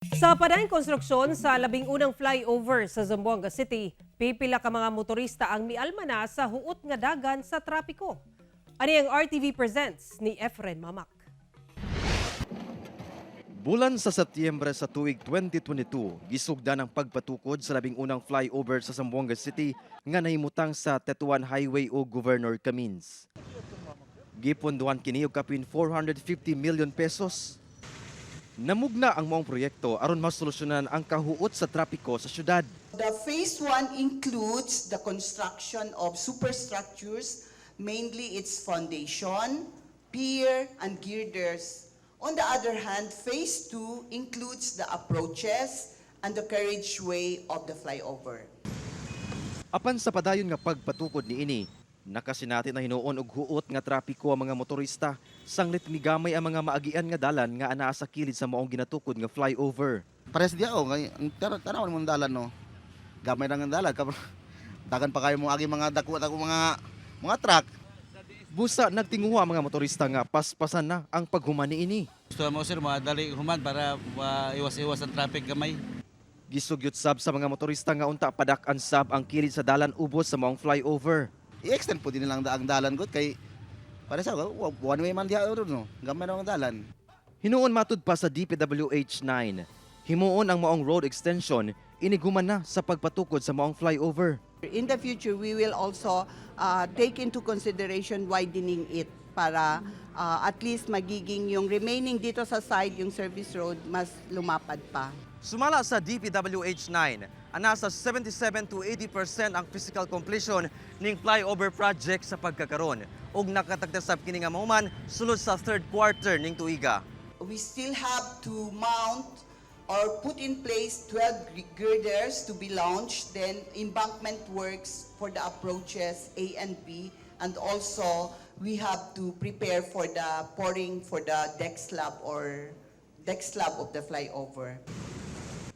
Sa padayong konstruksyon sa 11 flyover sa Zamboanga City, pipila ka mga motorista ang mialma na sa huot nga dagan sa trapiko. Ani ang RTV Presents ni Efren Mamak. Bulan sa Setyembre sa tuig 2022, gisugdan ang pagpatukod sa 11 flyover sa Zamboanga City nga nahimutang sa Tetuan Highway o Governor Camins. Gipondohan kini og kapin 450 million pesos. Namugna ang maong proyekto aron masolusyonan ang kahuot sa trapiko sa syudad. The phase one includes the construction of superstructures, mainly its foundation, pier, and girders. On the other hand, phase two includes the approaches and the carriageway of the flyover. Apan sa padayon nga pagpatukod niini, nakasinati na hinuon og huot nga trapiko ang mga motorista sanglit migamay ang mga maagian nga dalan nga anaa sa kilid sa maong ginatukod nga flyover. Pares diya oh, kay ang tanaw mo ang dalan, no. Gamay ra ang dalan dagan pa kayo mo agi mga dako dako mga truck. Busa nagtinguha ang mga motorista nga paspasan na ang paghuman niini. Gusto mo, sir, madali human para iwas-iwas ang traffic gamay. Gisugyot sab sa mga motorista nga unta padak-an sab ang kilid sa dalan ubos sa maong flyover. I-extend po din nilang ang dalan gud kay para sa one way man diha no. Gamay ra ang dalan. Hinuon matud pa sa DPWH 9. Himuon ang maong road extension inighuman na sa pagpatukod sa maong flyover. In the future, we will also take into consideration widening it para at least magiging yung remaining dito sa side, yung service road, mas lumapad pa. Sumala sa DPWH 9, ana sa 77 to 80% ang physical completion ning flyover project sa pagkakaron ug nakatagda sab kini nga mahuman sulod sa third quarter ning tuiga. We still have to mount or put in place 12 girders to be launched, then embankment works for the approaches A and B, and also we have to prepare for the pouring for the deck slab or deck slab of the flyover.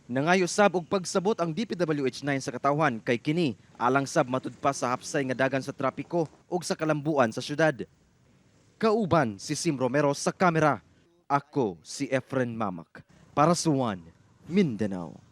Nangayo sab og pagsabot ang DPWH 9 sa katawhan kay kini alang sab matud pa sa hapsay nga dagan sa trapiko ug sa kalambuan sa syudad. Kauban si Sim Romero sa kamera. Ako si Efren Mamak para sa One Mindanao.